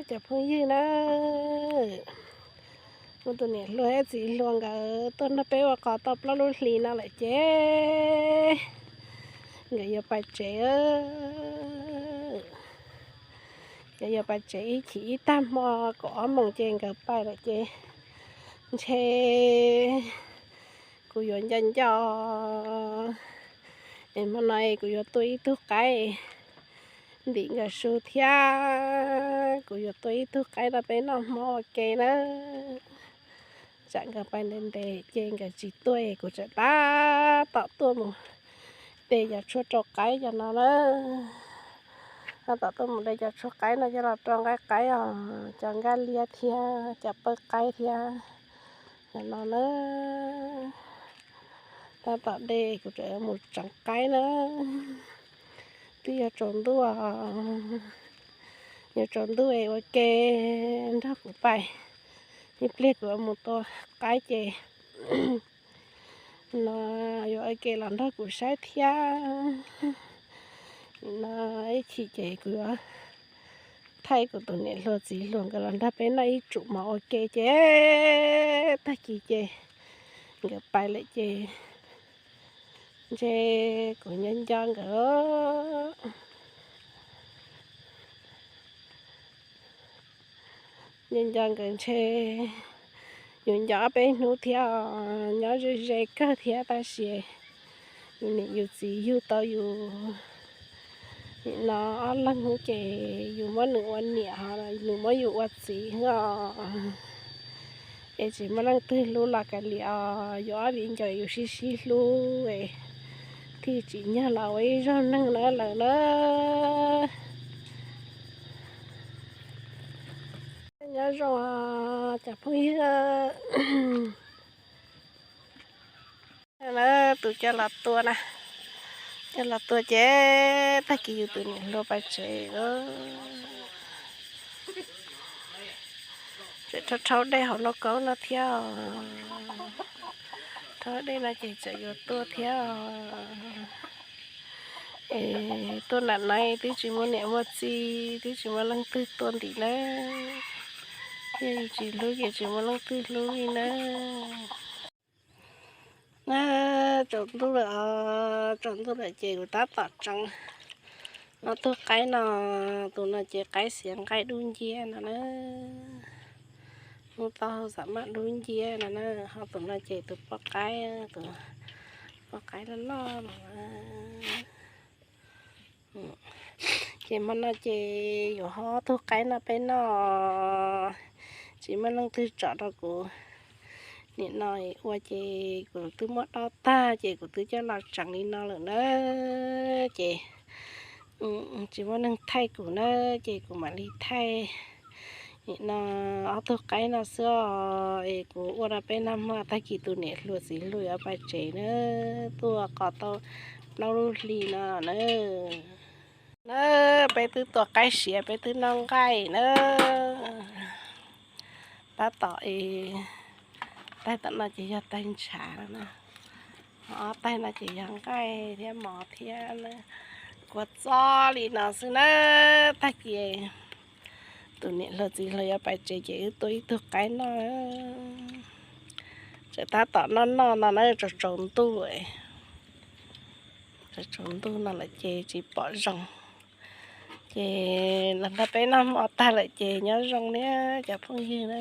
Cov phooj ywg na, kuv tus niam hluas thiab txiv hluas nkawd tuaj nrog peb ua qos tau plaub lub hlis no lawm ces nkawd yuav pais tsev. Nkawd yuav pais tsev ib chim ib tag hmo kaum ob moos ces nkawd pais lawm ces ntshe kuv yuav nco nco es hmo no kuv yuav tua ib tug qaib ntim nkawd su thiab kuv yuav tua ib tug qaib rau peb noj hmo ua ke na. Tsam nkawd pais ntev ntev ces nkawd tsis tuaj es kuv tseem tab tom tuaj mus de cov tshuaj rau qaib cov no na. Tab tom tuaj mus de cov tshuaj qaib no coj los rau nqaij qaib os, cov nkaj liab thiab cov pawj qaib thiab cov no na. Tab tom de kuv tseem mus tseev qaib na. Twb yuav tsaus ntuj, yuav tsaus ntuj es ua ke nrog kuv pais, ib pliag kuv yuav mus tua qaib ces no yuav ua ke los nrog kuv saib thiab. No ib chim ces kuv yuav thaij kuv tus niam hluas txiv hluas nkawd los nrog peb noj ib tsum mov ua ke ces tag kis ces nkawd pais lawm ces ntshe kuv nco nco nkawd, nco nco nkawd ntshe yus nco ob peb hnub thiab os, nyob ze ze kawg thiab tab sis yus niam yus txiv yug tau yus nim no ob leeg hnub ces yus muab nws ua niam ho nws muab yus ua txiv os. Es tsis muaj leej twg hlub los kav liam os, yus ob viv ncaus yus sib sib hlub es thiaj tsim nyog los ua ib zaug neeg na lawm na. Nyob zoo cov phooj ywg. Tus coj los tua na, coj los tua ces tag kis yus tus niam hluas pais tsev. Tseem rhaub rhaub dej hauv lauj kaub no thiab. Rhaub dej no ces tseem yuav tuaj thiab. Es tuaj nram no twb tsis muaj niam muaj txiv, twb tsis muaj leej twg tuaj ntim nawb. Yog yus tsis hlub ces tsis muaj leej twg hlub li nawb. Na, tsaus ntuj lawm os, tsaus ntuj lawm ces kuv tab tom tseev ob tug qaib no. Tus no ces qaib xiav nqaij dub nciab no na. Hnub taub hau xam maj dub nciab no na, ho tus no ces tus poj qaib, tus poj qaib loj loj no. Ces hmo no ces yuav ho ob tug qaib no peb noj, tsis muaj leej twg tsom rau kuv. Nim no ua ces kuv twb muab dob tag ces kuv twb coj los tseev li no lawm na. Ces tsis muaj neeg thaij kuv na, ces kuv mam li thaij nim no ob tug qaib no xwb os. Es kuv ua rau peb noj hmo, tag kis tus niam hluas txiv hluas yuav pais tsev na, tuaj qos tau plaub lub hlis no na. Na, peb twb tua qaib siav, peb twb noj nqaij na. Tab tom, taig tom no ces yog taig ntshav na, ho ob taig no ces yog nqaij thiab mov thiab na. Kua txob li no xwb na, tag kis tus niam hluas txiv hluas yuav pais tsev ces wb tua ib tug qaib noj. Tseem tab tom noj noj no na, tsaus tsaus ntuj, tsaus tsaus ntuj no lawm ces tsis pom zoo. Ces los nrog peb noj hmo tag lawm ces nyob zoo na cov phooj ywg na.